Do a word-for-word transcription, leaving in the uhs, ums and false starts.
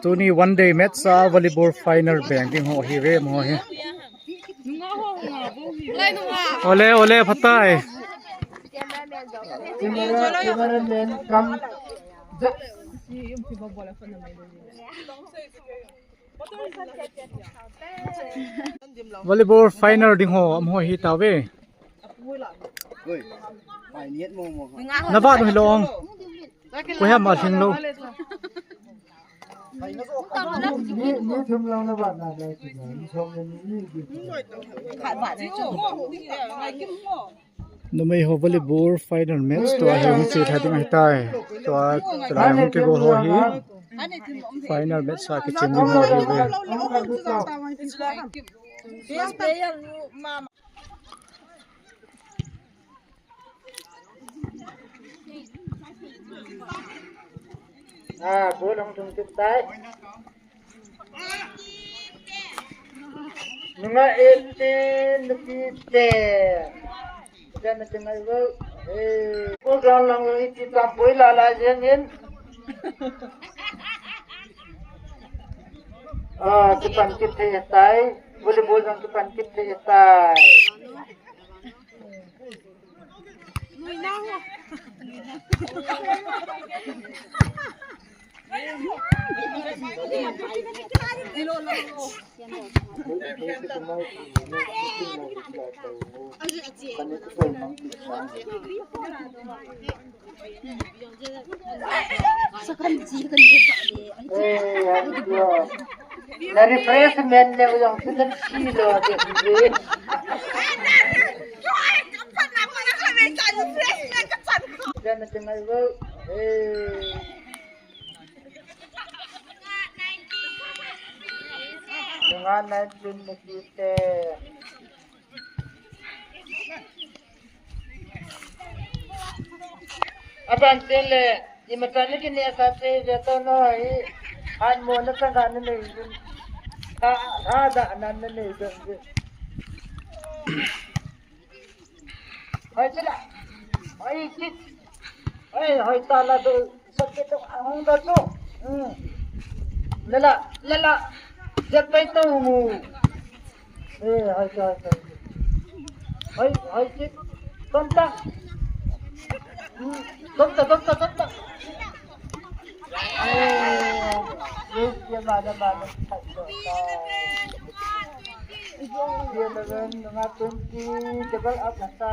Tuni one day match a volleyball final beng ding ho hi ve mo hi. Ole, ole, phatai. Camera, cameraman, come. Volleyball final ding ho, am ho hi ta ve. Oi, ai, niet mo mo. Na va no hi long. Ko ha ma thing lo. Ni, ni thum long na va na na. Ni thum ni ni. Numei ho volleyball final match tua hi hung che tha ding ahi tai. Tua, tua hung kigo ho hi final match a kichem ding ho hi ve. Ah, goal hung tung tik tai. Nunga eighteen, nupi ten. Jan na tingai vo. Eh, ko ground lang iti ta poi la la jen in. Ah, kipan kit thei tai. Volleyball jong kipan kit thei tai. Na refreshment le u jong chu na chi lo de. Jana te ngai vo. Eh. Nunga nineteen ni kite. Aban tele, imatani kini asa te je to no hi, an mo na sanga ni nei jun. Ha, ha da nan ni nei jun. Hoi chila. Hoi chit. Hoi, hoi ta la do. Sakit tu, hung da tu. Hmm. Lala, lala. Jep pai tu mu. Eh, hoi ta, hoi ta. Hoi, hoi chit. Tom ta. Hmm. Tom ta, tom ta, tom ta. Eh, eh, ye ma da ma da. Ye na ren, na twenty, double up na ta.